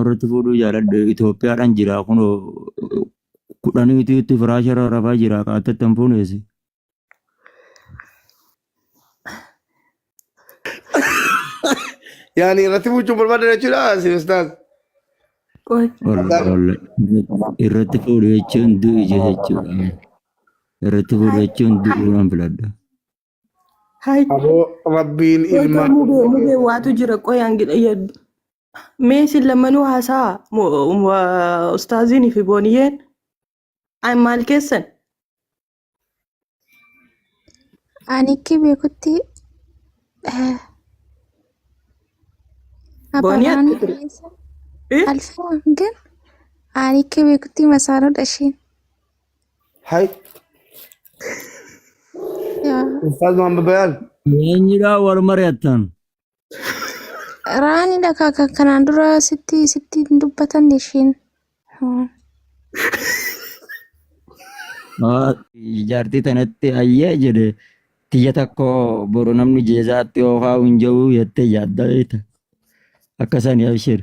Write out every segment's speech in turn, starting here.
irratti fuudhuu jaaladhe Itoophiyaadhaan jira kunoo kudhaniitu firaasha irra rafaa jira qaatatti hin fuuneesi. Yaani irratti fuuchuun barbaadan jechuudha si ustaaz. Qoy. Walla irratti fuudhu jechuun du'i jechuudha. Irratti fuudhu jechuun du'uu nan filadha. Hai. Aboo rabbiin Qoy qoy ilmaan mubee mubee waatu jira qoy hangi mee isin lammanuu haasaa ustaaziin fi booniyyeen an maal keessan? Ani akka beekutti Boonii abbaan ati ture. keessa Eh? alfaa ግን ani akka beekutti masaanuudha isheen. Hay Yaa ustaaz Muhammad Bayaan. Eenyudhaa wal mari'attan? Raanidha kan kanaan dura sitti sitti hin dubbatanne isheen. Hmm. Jaartii tanatti ayyee jedhe tiyya takko boru namni jeezaatti oofaa hin jiru jettee yaadda beekta. Akkasani abshir.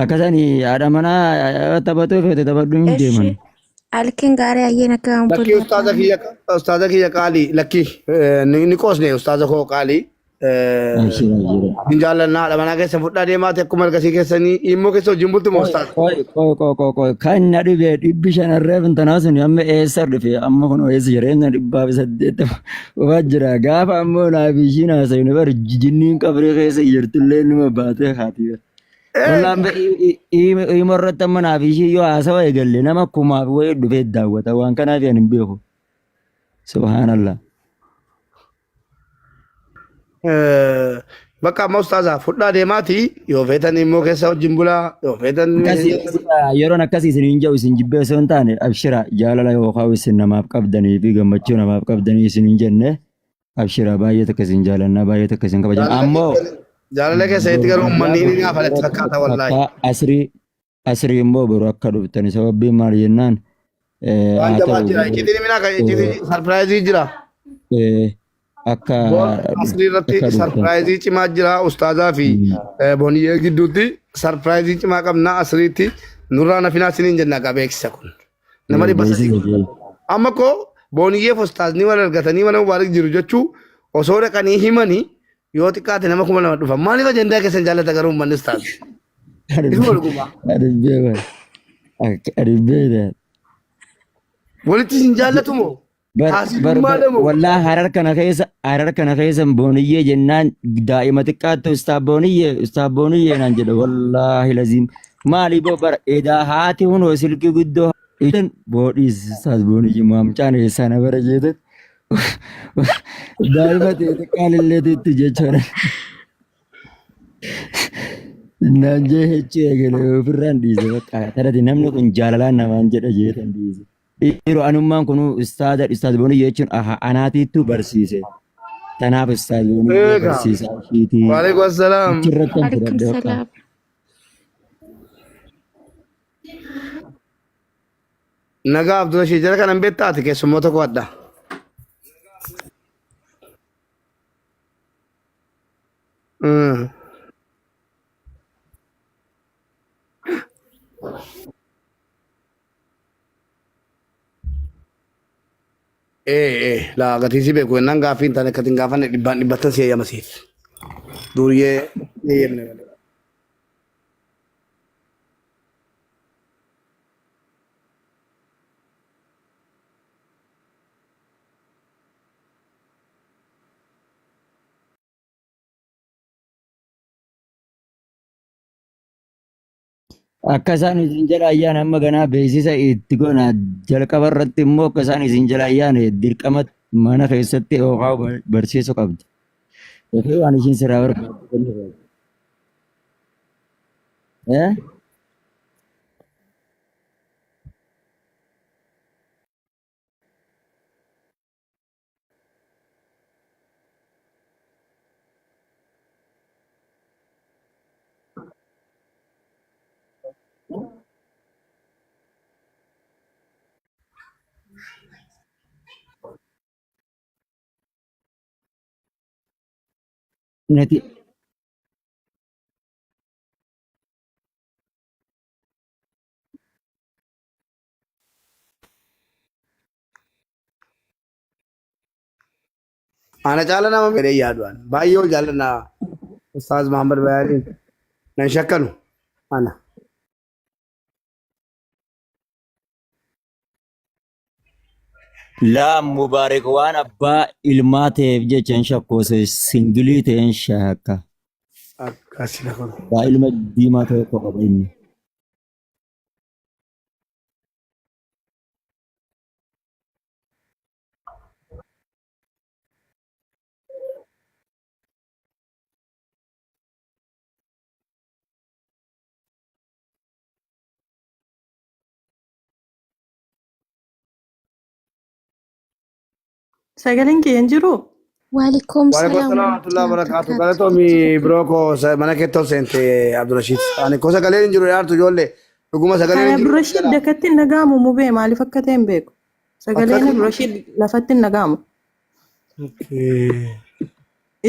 Akkasani haadha manaa taphatuu feete taphadhu hin deeman. Eshi halkan gaarii ayyeen akka Lakkii ustaaza kiyya ustaaza kiyya qaalii lakkii ni ni qoosne ustaaza koo qaalii. Abshir abshir. Hin jaallannaa haadha manaa keessa fudhaa deemaati akkuma ergasii keessanii immoo keessa wajjin bultu moo ustaaza. Qoy qoy qoy qoy qoy kan na dhibe dhibbi shanarree fintanaa sun amma eessa dhufe amma kun eessa jireenya 180 dhufaa jira gaafa ammoo naaf ishiin haasa'inu bar jinniin qabrii keessa jirtullee numa baatee haati. Wallaan hiima irratti amma naaf ishii yoo haasawa eegalle nama kumaaf wayii dhufee daawwata waan kanaaf ani hin beeku. Subhaanallah. Bakka amma ustaaza fudhaa deemaati yoo feetan immoo keessa wajjin bulaa yoo feetan Akkasii yeroon akkasii isin hin jedhu isin jibbee osoo hin taane abshira jaalala yookaan isin namaaf qabdanii fi gammachuu namaaf qabdanii isin hin jenne abshira baay'ee tokko isin jaalannaa baay'ee tokko isin kabajan ammoo jaalala keessanitti garuu uummanni inni naafa natti fakkaata wallaahi. akka asrii asrii immoo boru akka dhuftani sababbiin maal jennaan Waan haa jabaa ta'u jira iccitiin minaa kan iccitiin sarpiraayizii jira. akka Boor asrii irratti akka dhuftan. sarpiraayizii cimaa jira ustaazaa fi booniyyee gidduutti sarpiraayizii cimaa qabna asriitti nurraa nafinaa isiniin jenna gaa beeksisa kun. Nama 300. Beeksisa Amma koo booniyyeef ustaazni wal argatanii mana mubaarik jiru jechuu osoo dhaqanii himanii yoo xiqqaate nama 2000 dhufa. Maaliif ajandaa keessan jaallata garuu uummanni ustaaz? Isuma dhugumaa. Adibbee bara. Akka adibbee Walitti isin jaallatu moo? Bar bar Haasifummaa bar dhamoo? wallaa harar kana keessa harar kana keessa booniyyee jennaan daa'ima xiqqaatti ustaaf booniyyee ustaaf booniyyee naan jedhe wallaahi laziim maali boo bara edaa haati hunoo silkii guddoo isin boodhiis ustaas booniyyee maamcaan eessaa na bara jeetet daa'ima xixiqqaan illee itti jechuudha. Naan jee hechuu eegale ofirraan dhiise bakka tanati namni kun jaalalaan namaan jedha jeetan dhiise. Dhiiroo anummaan kun ustaada ustaad Booniyyee jechuun aha anaatiittuu barsiise. Tanaaf ustaad Booniyyee Eega. barsiisaa ishiitii. Waalaikum assalaam. Achirratti an Alaikum fudhadhe bakka. salaam. Nagaa Abdul Rashid jara kanan beektaa ati keessummoota koo adda. Ee ee laa gatii si beeku jennaan gaaffii hin taane akkati hin gaafanne dhibbaan dhibbattan si eeyyama siif. Duuriyyee eeyyamne malee. Akka isaan isin jala ayyaana amma ganaa beeksisa itti goona jalqaba irratti immoo akka isaan isin jala ayyaana dirqama mana keessatti yookaan barsiisuu qabdi. Yookiin waan ishiin sirraa barbaaddu kennuu qabdi. Eh? Nati Ana caala nama jedhee yaadu ani. Baay'ee ol jaalladha Ustaaz Muhammad Bayaaniin. Nan shakkanu ana. Laa Mubaarik waan abbaa ilmaa ta'eef jecha hin shakkoose singilii ta'een shakka. Akkasii kun. Abbaa ilma diimaa ta'e tokko qaba inni. Sagaleen kiyya hin jiruu? Waalaikum Waalaikum salaam salaam warahmatullahi warahmatullahi wabarakatuh. wabarakatuh. Galatoomi biroo koo mana keetti ol seente Abdurashiid. Ani koo sagaleen hin jiru yaartu ijoollee. Dhuguma sagaleen Kan hin jiru. Abdurrashiid dakatti hin dhaga'amu mubee maaliif akka ta'e hin beeku. Sagaleen Akkasi. Abdurrashiid lafatti hin dhaga'amu.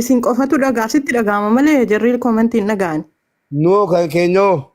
Isin qofatu dhagaa sitti dhaga'ama malee jarri koomentii hin dhaga'an. Noo kan keenyoo.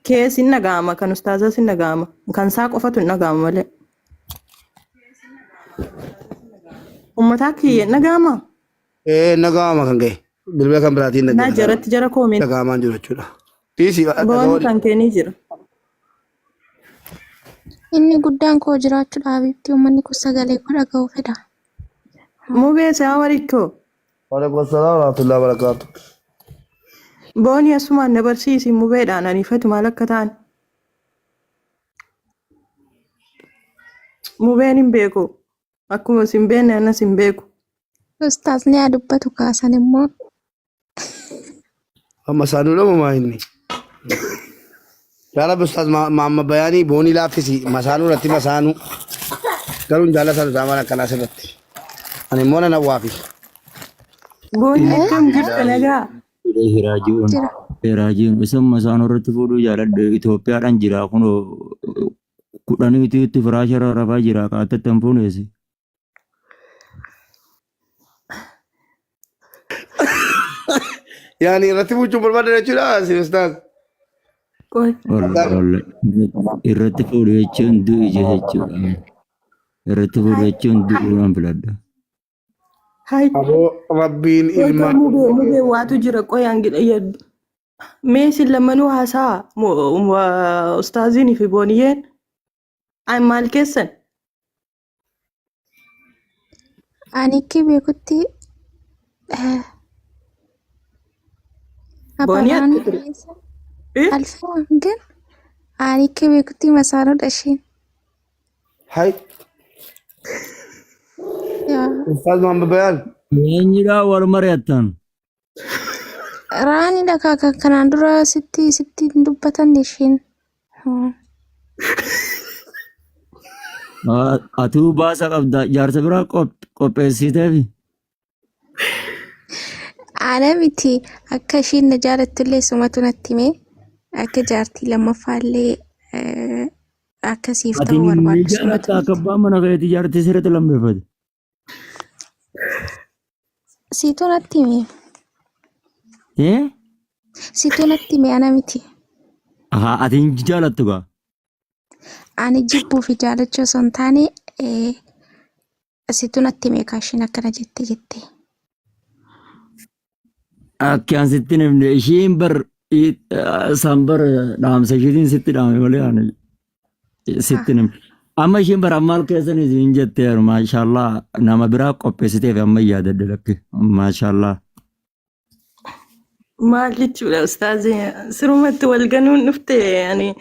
Kees hin dhaga'ama kan ustaazas hin dhaga'ama kan isaa qofatu hin dhaga'ama malee. Uummataa kiyya hin dhaga'ama. Ee naga'ama kan ga'e. Bilbila kan biraatiin Naa dhaggeeffata. jaratti jara koomeen Dhaga'amaan jiru jechuudha. Dhiisii booni dhaga'oon. kan keenii jira. Inni guddaan koo jiraachuudha Habiibti uummanni kun sagalee koo dhaga'uu fedha. Mubee saa walikkoo. Waalaikum salaam warahmatullahi wabarakatuh. Booni asumaan na barsiisi mubeedhaan aniifatu maal akka ta'an. Mubeen hin beeku. Akkuma isin beekne anas hin beeku. Ustaazni haa dubbatu kaasan immoo Amma isaanuu dhama maa inni. Yaa Rabbi Ustaaz Maamma Bayaanii boonii laaffisi masaanuu irratti masaanuu. Garuu hin jaallatan isaan waan akkanaa sirratti. Ani immoo nan hawwaafi. Booni akkam jirta nagaa? Hiraaji'uun jira. hiraaji'uun isa masaanuu irratti fuudhuu jaaladhu Itoophiyaadhaan jira kunoo kudhaniitu itti firaasha irra rafaa jira kaatatti hin fuuneesi. Yaani irratti fuuchuun barbaadan jechuudha si Ustaaz. Qoy. Walla irratti fuudhu jechuun du'i jechuudha. Irratti fuudhu jechuun du'uu nan filadha. Hai. Aboo Rabbiin Qoy ilma. mubee mubee waatu jira qoy hangi Mee isin lamanuu haasaa ustaaziin fi booniyyeen Ay maal keessan? Ani akka beekutti Boonii abbaan ati ture. Eh? Alfaa ግን ani akka beekutti masaanuudha isheen. Hai. Yaa Ustaaz Maamma Bayaan. Eenyudha wal mari'attan? Raanidha kan kanaan dura sitti sitti hin dubbatanne isheen. Hmm. Atuu baasa qabda jaarsa biraa qopheessiteefi. Ana miti akka ishiin na jaalattullee sumatu natti hime akka jaartii lammaffaallee akka siif Ati ta'u ni barbaaddu sumatu jaalatta natti akka hime. abbaa mana keetii jaartii sirriitti lammeeffate. Siitu natti hime. Eh? Siitu natti hime ana miti. Ahaa ati hin jaalattu gaa. Ani jibbuu fi jaalachuu osoo hin taane siitu natti hime kaa ishiin akkana jette jette. Akki an sitti hin himne ishiin bar san bar dhaamsa ishiitiin sitti dhaame malee ani sitti hin himne. Amma ishiin bar ammaal keessan isin jetteeru maashaallah nama biraa qopheessiteef amma yaadadhe lakki maashaallah. Maal jechuudha ustaazi sirumatti wal ganuun dhufte ani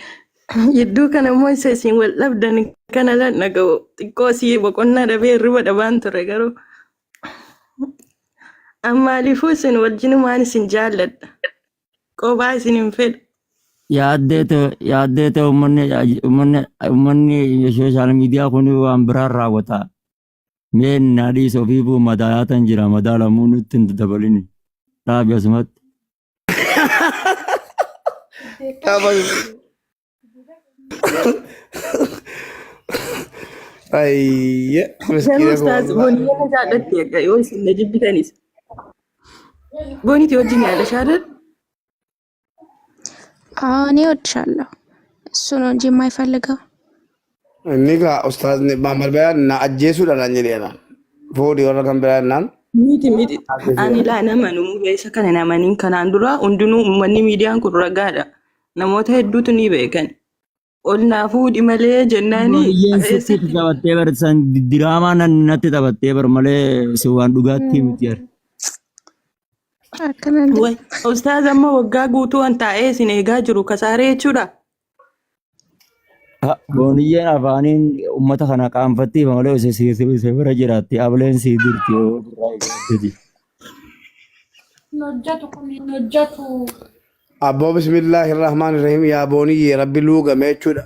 jidduu kana immoo isa isin wal dhabdan kana lan dhaga'u xiqqoo si boqonnaa dhabee hirriba dhabaan ture garuu an maaliifuu isin wajjinumaan isin jaalladha qobaa isin hin fedhu. Yaaddee ta'e yaaddee ta'e uummanni uummanni uummanni sooshaal miidiyaa kun waan biraan raawwata. Mee na dhiisi ofiifuu madaalaatan jira madaalamuu nutti hin dabalini. Dhaabi asumatti. Ayye Garuu miskiina koo ustaaz wallahi. booniyyee na jaallatti egaa yoo isin na jibbitanis. Booniiti wajjin yaada shaadar. አዎ እኔ እወድሻለሁ። እሱ ነው እንጂ የማይፈልገው Inni gaa ustaazni Maammal Bayaan na ajjeesuudha naan jedheera. Fuudhi warra kan biraa jennaan. Miti miti. Ani laa nama nu beesa kana namaniin kanaan dura hundinuu uummanni miidiyaan kun ragaadha. Namoota hedduutu ni beekan. Ol naa fuudhi malee jennaani Booniyyeen sitti eessatti taphattee bar san diraamaa natti taphattee bar malee si waan dhugaatti miti bar. Akkanaan Way, ustaaz amma waggaa guutuu an taa'ee isin eegaa jiru kasaaree jechuudha. Booniyyeen afaaniin uummata kana qaanfatti malee osoo si bira jiraatti ableen si dirti yoo birraa eeggatteti. Hin hojjetu kun hin hojjetu. Abboo bismillaahi rahmaan rahiim yaa booniyyee rabbi luugame jechuudha.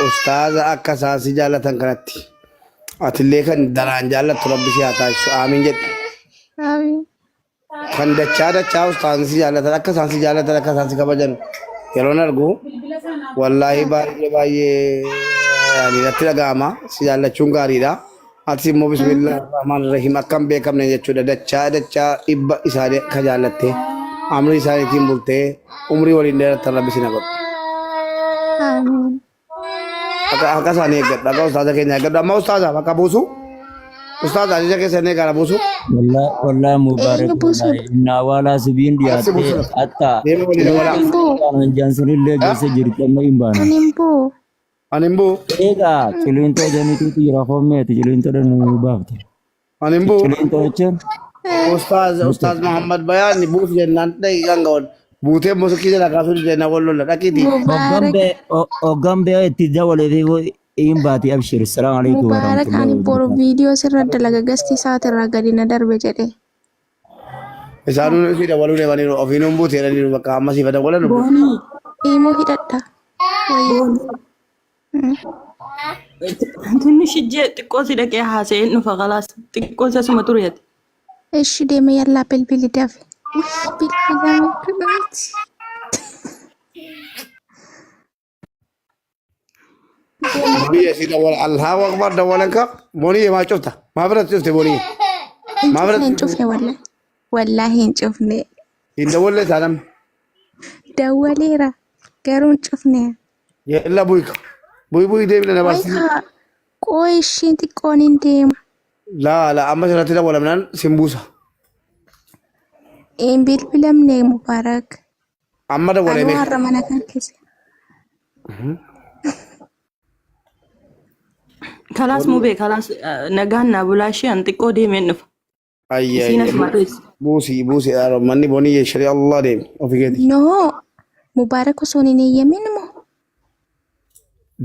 Ustaaza akka isaan si jaallatan kanatti. Atillee kan daraan jaallattu rabbi si haa taasisu. Aamiin jedhi. Amiin. Kan dachaa dachaa ustaazni si jaallatan akka isaan si jaallatan akka isaan si kabajan yeroon argu wallaahi baay'ee baay'ee yaani natti dhaga'ama si jaallachuun gaariidha. Atis immoo bismillah rahmaan rahiim akka hin beekamne jechuudha dachaa dachaa dhibba isaanii akka jaallatte amrii isaaniitiin bultee umrii waliin dheerattan rabbi si na godhu. Amiin. Akka akka isaanii eeggadhu akka ustaaza keenya eeggadhu amma ustaaza bakka buusu ustaaza ajaja keessa inni eegala buusu Wallahi Mubarak Eenyu buusuudha? wallahi inna awwaalaa sibiin assi dhiyaattee buusu hatta deema waliin Ani hin dabalaa. bu'u. jaansunillee keessa jirti amma hin baana. Ani hin bu'u. Ani hin bu'u. Egaa ciliintoo jamiitu jira koommeeti ciliintoodha nu baafte. Ani hin bu'u. Ciliintoo jechuun Ustaaz Ustaaz Muhammad Bayaan buusu jennaan dhaqiiqaan ga'oon buutee musikii jala kaasuu jennaan wal lolla dhaqiitii. Mubaarak hoggan bee itti dabalee fi hin baati abshir. Salaamu alaikum Mubaarak warahmatullahi ani boru wabarakatuh. viidiyoo sirra dalaga gasti isaatirraa gadi na darbe jedhe. Isaanuu si dabaluu deemaniiru ofiinuun buute jedhaniiru bakka amma siif dabalan. Boonii Imoo hidhadha. Wayya. boonii Tinnish ijjee xiqqoo si dhaqee haasa'een dhufa kalaas xiqqoo isa suma tureeti. Ishi deeme yallaa bilbili dafe. Wii bilbila miti. Boniyye si dawwala Allahu akbar dawwalan ka boniyye maa cufta maa biratti cufte boniyye Hin maa cufne biratti hin cufne wallahi. Wallahi hin cufne. hin dawwalle taanam Dawwaleera garuu hin cufne. yella bu'i ka bu'i bu'i deemina na Qoy baasisi kaa qoy ishiin xiqqoon hin deema. laa laa amma sirratti dawwalamnaan sin buusa Hin bilbilamne Mubaarak. amma dawwalee Anuu beeka har'a mana kan keessa. Kalaas mubee kalaas nagaan naa bulaa ishee an xiqqoo deemeen dhufa. Ayya Isiin ayya asuma teessi. buusi buusi manni boniyye shari Allah deemi ofi keeti No Mubaarak osoo hin eeyyamin moo?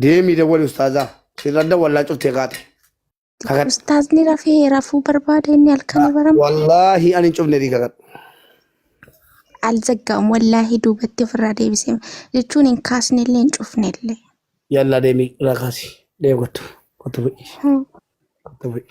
deemi dawwali ustaazaa sirra dawwallaa cuftee kaate kakadhu Ustaazni rafee rafuu barbaada inni halkan barama. wallaahi ani hin cufne dii kakadhu Alzaggaa'um wallaahi duubatti ofirraa deebisee jechuun hin kaasnellee hin cufnellee. yalla deemi irraa kaasi deemi kottu kottu bu'i kottu bu'i.